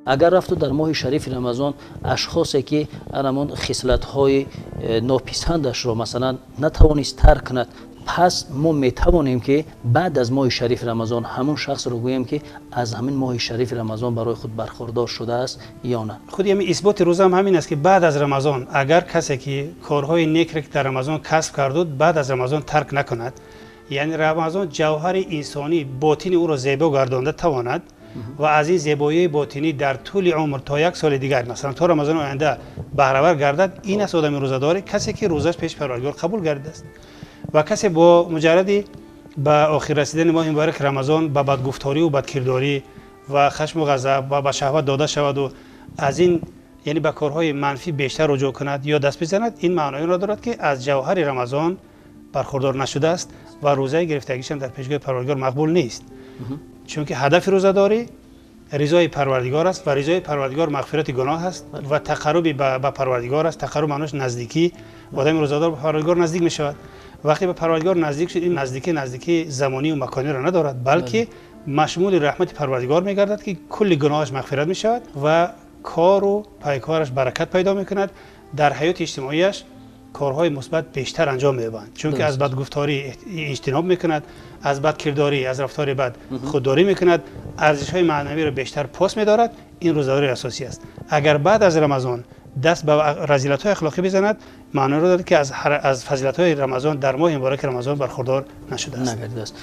Агар рафту дар моҳи шарифи Рамазон ашхосе ки ҳамон хислатҳои нописандашро, масалан, натавонист тарк кунад, пас мо метавонем, ки баъд аз моҳи шарифи Рамазон ҳамон шахсро гӯем, ки аз ҳамин моҳи шарифи Рамазон барои худ бархӯрдор шудааст ё на? Худи ҳамин исботи рӯза ҳам ҳамин аст, ки баъд аз Рамазон агар касе ки корҳои некре, ки дар Рамазон касб кардуд, баъд аз Рамазон тарк накунад, яъне Рамазон ҷавҳари инсонӣ, ботини ӯро зебо гардонда тавонад ва аз ин зебоии ботинӣ дар тӯли умр то як соли дигар, масалан, то Рамазони оянда баҳравар гардад, ин аст одами рӯзадорӣ, касе ки рӯзаш пеши Парвардигор қабул гардидааст. Ва касе бо муҷарради ба охир расидани моҳи муборак Рамазон ба бадгуфторӣ ва бадкирдорӣ ва хашму ғазаб ва ба шаҳват дода шавад ва аз ин, яъне ба корҳои манфӣ бештар рӯҷӯъ кунад ё даст бизанад, ин маънои онро дорад, ки аз ҷавҳари Рамазон бархӯрдор нашудааст ва рӯзаи гирифтагишам дар пешгоҳи Парвардигор мақбул нест, чунки ҳадафи рӯзадорӣ ризои Парвардигор аст ва ризои Парвардигор мағфирати гуноҳ аст ва тақарруби ба Парвардигор аст. Тақарруб маънош наздикӣ. Одами рӯзадор ба Парвардигор наздик мешавад. Вақте ба Парвардигор наздик шуд, ин наздикӣ наздикии замонӣ ва макониро надорад, балки машмули раҳмати Парвардигор мегардад, ки кулли гуноҳаш мағфират мешавад ва кору пайкораш баракат пайдо мекунад. Дар ҳаёти иҷтимоияш корҳои мусбат бештар анҷом меёбанд, чунки аз бадгуфторӣ иҷтиноб мекунад, аз бадкирдорӣ, аз рафтори бад худдорӣ мекунад, арзишҳои маънавиро бештар пос медорад. Ин рӯзадории асосӣ аст. Агар баъд аз Рамазон даст ба разилатҳои ахлоқӣ бизанад, маъноро дорад, ки аз фазилатҳои Рамазон дар моҳи мубораки Рамазон бархӯрдор нашудааст. Нагардидааст.